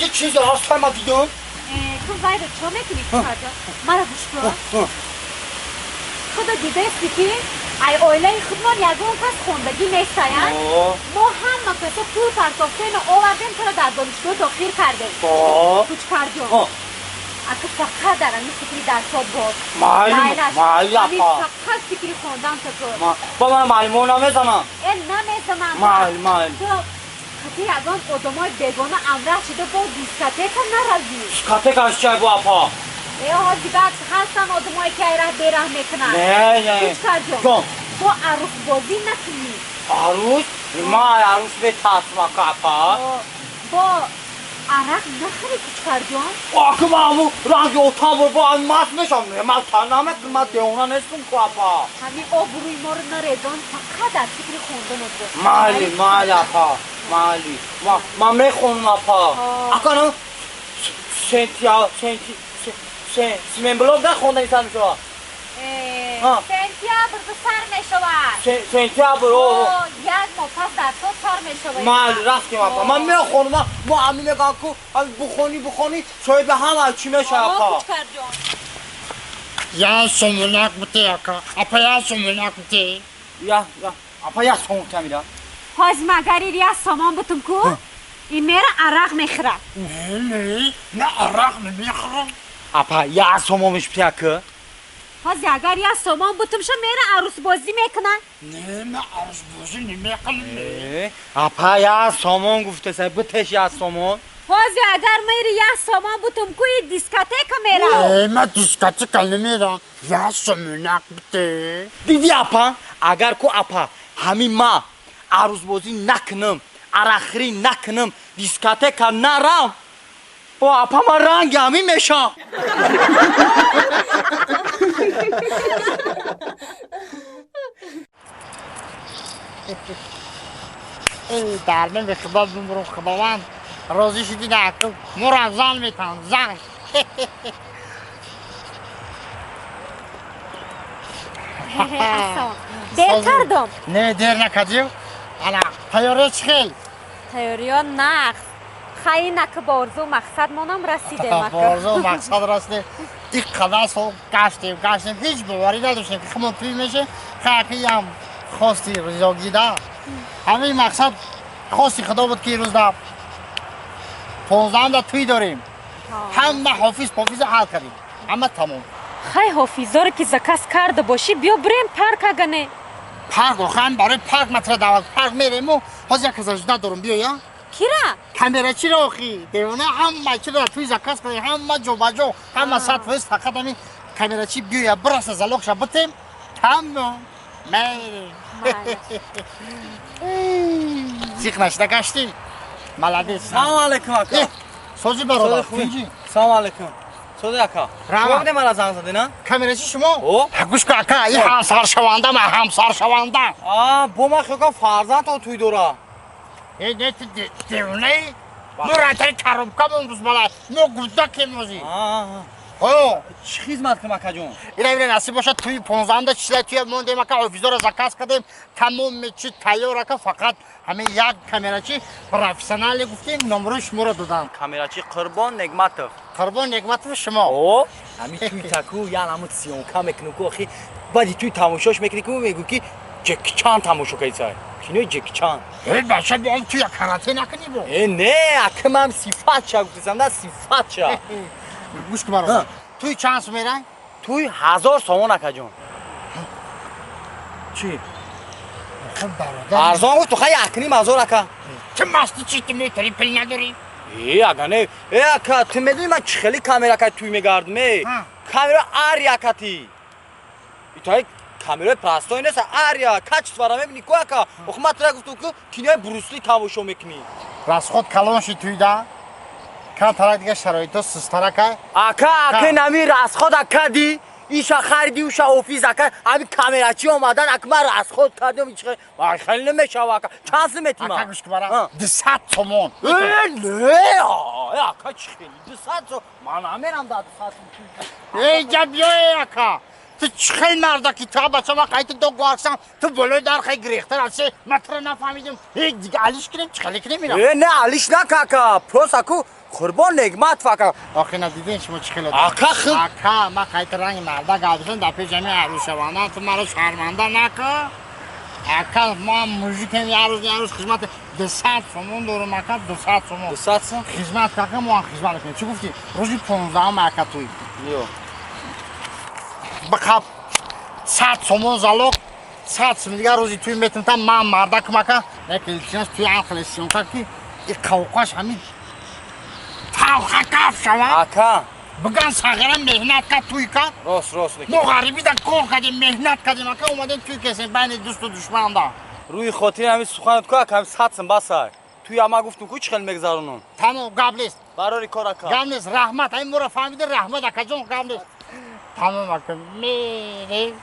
Як чизе ҳаст, ма дидам. Ту вайро чо мекунӣ, кучкарҷон? Мара гӯш кун. Худо дидасти, ки ай оилаи худмон ягон кас хондагӣ нестаянд. Мо ҳама касо пул партофтему овардем, туро дар донишгоҳ дохил кардем. Кучкарҷон, ака, фақат дар ами фикри дарсот бош. Майли, апа. Фақат фикри хондан та кун. Ба ман маълимо намезанам. Э, намезанам. Майли, майли. Ту қати ягон одамои бегона амраҳ шида, бо дискотека наравӣ. Дискотека чай бо, апа? Э, ҳози баъд ҳастан одамое, ки айраҳ бераҳ мекунанд. Не, не. Кучкарҷон, бо арӯсбозӣ накунӣ. Арӯс? Ма арӯс метарсам, ака, апа. Бо арақ нахӯри, кучкарҷон. Ака, ма аму ранги отам бо маст мешам. Ма намекунам, ма девона нестум ку, апа. Ҳамин обрӯи моро нарезон, фақат дар фикри хонданат бош. Майли, майли, апа, майли. Ма мехонам, апа. Ака, на сентя сенти сименблок да хондани сар мешавад? Сентябр сар мешавад. Сентябр. Як моҳ пас дарсот сар мешавад. Майли, рафтем, апа, ман мехонам. Мо ами мегӯям ку, бухонӣ, бухонӣ, соҳиби ҳама чӣ мешавад, апа. Я сомонак бите, ака, апа, я сомонак бите. Я, я, апа, я сомон тамира. Ҳоз магари я сомон бутум ку, ин мера арақ мехӯрад. Не, не, на, арақ намехӯрам. Апа, я сомониш бите, ака. Ҳози агар я сомон бутумша, мера арӯсбозӣ мекунад. Не, ма арӯсбозӣ намекунам. Апа, я сомон гуфтеса, битеш я сомон. Ҳози агар мери я сомон бутум ку, и дискотека мера. Э, ма дискотека намерам, я сомонак бите. Диди, апа, агар ку, апа, ҳамин ма арӯсбозӣ накунам, арақхӯрӣ накунам, дискотека нарам, бо апа, ман ранги ҳамин мешам. Эй, дар нами худо бимурум, худованд розӣ шуди, на мурам, зан метам, зан. Дер кардам? Не, дер накардӣ. Ана, тайёриё чӣ хел? Тайёриё нағз. Хайнака, ба орзу мақсадмонам расидем. Ба орзу мақсад расидем. Ин қадар сол гаштем, гаштем, ҳеҷ боварӣ надоштем, ки хумон туй мешем. Хаякиам хости ризогида, ҳамин мақсад хости худо буд, ки рӯз да 15-да туй дорем. Ҳама ҳофиз пофиза ҳал кардем, ҳама тамом. Хай, ҳофизоре ки заказ карда бошӣ, биё бирем парк агане. Парк? Охам барои парк матра даъват, парк мерему. Ҳозир як каса надорум, биёя. Кира? Камерачиро, охи девона. Ҳама чиро туй заказ кардем, ҳама ҷобаҷо, ҳама 100%. Фақат ҳамин камерачи биёя, бираса, залогша битем, тамом, мерем. Зиқ нашида гаштем, молодец. Салому алейкум, ака. Сози, бародар. Салому алейкум. Сози, ака. Шумо будем, мара занг задед, на? Камерачи шумо? Гӯш кун, ака, и ҳамсаршаванда, ма ҳамсаршаванда. Бо ман хиёл кардам, фарзандтон туй дора. Э, не, ту девонаи? Мо ратари коробкамон бузбала, мо гудакем ози. Чӣ хизмат кунам, акаҷон? Ина, ина, насиб бошад, туи 15-да числаи туя мондем, ака. Ҳофизоро заказ кардем, тамоми чи тайёр, ака. Фақат ҳамин як камерачи профессионале гуфтем, номрои шуморо додам. Камерачи Қурбон Негматов. Қурбон Негматов шумо. Ҳамин туй таку ян ҳамун съёмка мекунем ку, охи баъди туй тамошош мекунӣ ку, мегӯ ки Ҷеки Чан тамошо кардисай, кинои Ҷеки Чан. Э, бача, бо он туя карате накунӣ бо. Э, не, ака, ман сифатша гуфтасам, да, сифатша. Гӯш кун, бародар, туй чанд сум мерай? Туй 1000 сомон, акаҷон. Чӣ? Бародар, арзон гуфт, хай, 1500, ака. Ту масти чи, ту метари, пул надорӣ. Э, ага, не, э, ака, ту медонӣ, ман чӣ хели камера кай туй мегардам, э? Камера ария кати итай, камераи простой нест, ария качествора мебини ку, ака. Охи ман тура гуфтам ку, кинои Брусли тамошо мекунӣ. Расход калон ши туйда, камтарак дига шароито сустарака. Ака, ака, нами расход акади, иша хариди, уша офис, ака, ҳами камерачи омадан, ака, ман расход кардам, хеле намешава, ака. Чанд сум метима? Ака, гӯш кун, 200 сомон. Э, не, ака, чӣ хели 200 сом? Ман намерам да 200 сом. Э, ҷа биё, ака, ту чӣ хел мардаки ту, бача, ман қайти до гуарсам, ту болои дар хай гирехта рафти, ман туро нафаҳмидим. Э, дига алиш кунем, чӣ хеле кунем ина? Э, не, алиш нака, ака, просто ку. Қурбон негмат ака. Охи надидин шумо чӣ хеле. Ака хуб. Ака, ман қайта ранги марда гардишам дар пеши ҳамин арӯсшаванда, ту маро шарманда накун. Ака, мо мужикем, як рӯз хизмат 200 сомон дорам ака, 200 сомон. 200 сом? Хизмат кака мо хизмат мекунем. Чӣ гуфтӣ? Рӯзи 15 ака туй. Ё. Бақаб 100 сомон залог, 100 сом дигар рӯзи туй метунтам ман мардакам ака. Як илтимос туй ам хеле съёмка ки и қавқаш ҳамин талха каф шава. Ака. Биган сағира меҳнат кард, туй кард. Рост, рост. Мо ғарибӣ да кор кардем, меҳнат кардем, ака омадем туй кесем байни дӯсту душманда. Рӯи хотири ҳамин суханат ку ака, ҳамин 100 сом басай. Туй ама гуфтум ку чӣ хел мегзаронам. Тамом, гап нест. Барори кор ака. Гап нест, раҳмат. Ҳамин моро фаҳмида, раҳмат акаҷон, гап нест. Тамом ака, мерем.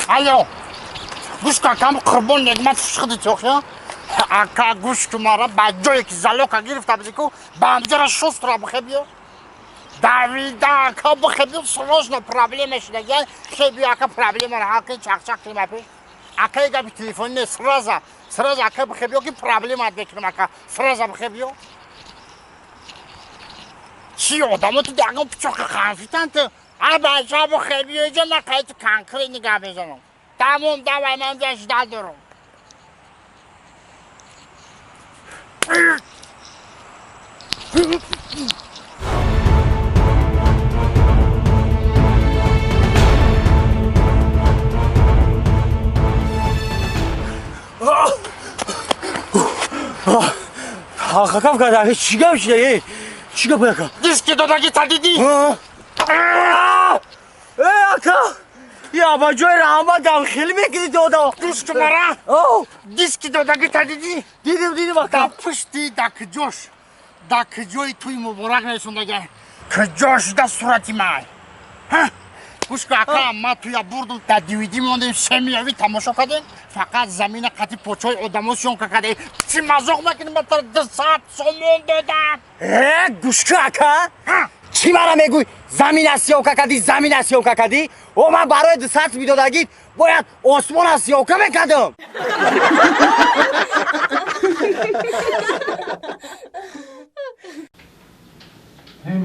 Алло, гӯш кун акам, Қурбон Негмат фушхиди тохя. Ака гӯш кун мара ба ҷое ки залока гирифта будӣ ку, ба ҳамҷара шустра бихе биё. Давида ака бихе биё, срочно проблема шудагия. Хе биё ака, проблемаро ҳал кун, чақчақ кунем апеш. Ака гапи телефони не, сразу, сразу ака бихе биё ки проблемаат мекунам ака. Сразу бихе биё. Чӣ одамо ту ягон пичоқи қанфитан ту. Аба бихе биё иҷа, ман қайти конкретни гап мезанам. Тамом, давай, ман инҷа ждал дорам. Ака каф карда, чӣ гап шуда? Чӣ гап ака? Диски додагӣ та дидӣ? Э, ака! Я ба ҷои раҳмат дам хеле мекунӣ дода. Диски мара? Диски додагӣ та дидӣ? Дидим, дидим ака. Дар пушти да куҷош, да куҷои туи муборак несондага. Куҷош да сурати ман? Гӯш кун ака, ман туя бурдум, дар DVD мондем, семиявӣ тамошо кардем. Фақат замина қати почои одамо съёмка кардем. Чӣ мазоқ мекунӣ, ман тара 200 сомон додам. Э, гӯш кун ака. Чӣ мара мегӯй? Замина съёмка кардӣ, замина съёмка кардӣ? О, ман барои 200 медодагӣ бояд осмона съёмка мекардам.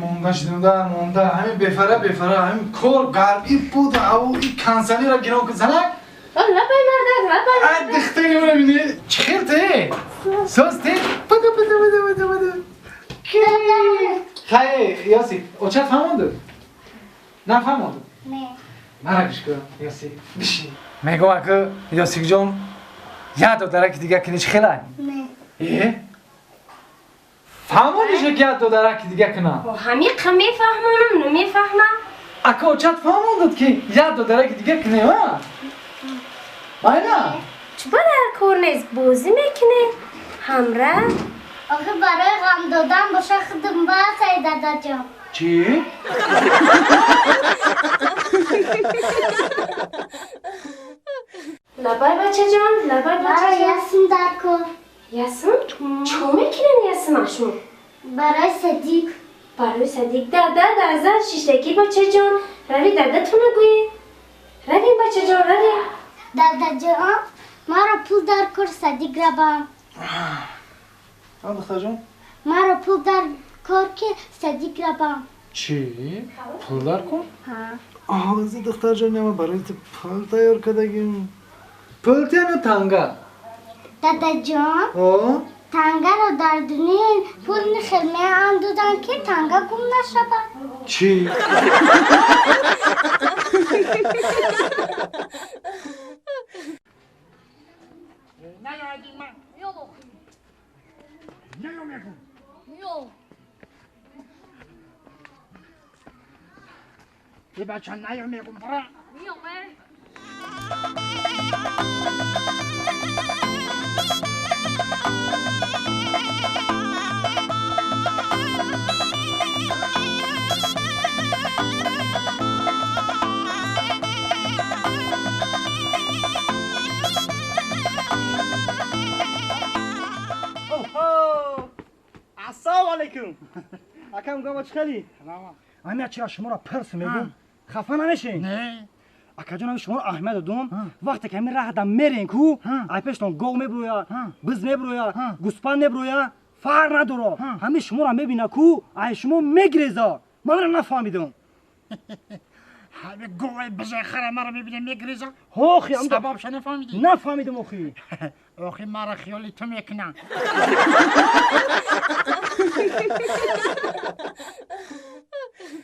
Монда шудем дар монда, ҳамин бефара бефара, ҳамин кор гарбӣ буд, ав и кансалиро гирон кун занак. Лабай мардак, лабай. Ай духтари маро бинӣ, чӣ хел те? Соз те? Бада бада бада бада бада. Хай, Ёсик, очат фаҳмонду? Нафаҳмонду? Не. Мара гӯш кун, Ёсик, бишин. Мегӯм ака, Ёсикҷон, як додараки дига кунӣ чӣ хелай? Не. Э? Фаҳмондиша ки як додараки дига кунам? Ҳамиқа мефаҳмонам, намефаҳмам. Ака очат фаҳмондад ки як додараки дига кунӣ, а? Майна? Чӣ ба дар кор нест, бозӣ мекунӣ? Ҳамра? Охи барои ғам додан боша худам басай дадаҷон. Чӣ? Лабай бачаҷон, лабай бачаҷон. Ясм дар кор. Ясм? Чӣ мекунем ясм ашмо? Барои Садиқ. Барои Садиқ дада даза шиштагӣ бачаҷон. Рави дадатона гӯӣ. Равем бачаҷон, равем. Дадаҷон, маро пул дар кор Садиқ рабам. А, духтарҷон? Маро пул дар кор ки Садиқ рабам. Чӣ? Пул дар кор? Ҳа. Оҳ, духтарҷон, ма барои ту пул тайёр кардагим. Пул тиану танга? Дадаҷон, тангаро дар дунёи пул нихел меандуданд ки танга гум нашавад. Чӣ? Бача наё мегум бара. Ассалому алайкум. Акам гама чӣ хели? Ҳамин чира шуморо пирс мегӯм. Хафа намешин? Не. Акаҷон, ҳами шуморо аҳамият додум, вақте ки ҳамин раҳда мерен ку, ай пештон гов меброя, биз меброя, гӯспанд меброя, фарқ надоро, ҳамин шуморо мебина ку, ай шумо мегиреза. Ман ра нафаҳмидам. Ҳами гови бизои хара маро мебина, мегиреза? Охи, сабабша нафаҳмидӣ? Нафаҳмидам, охи. Охи, мара хиёли ту мекунам.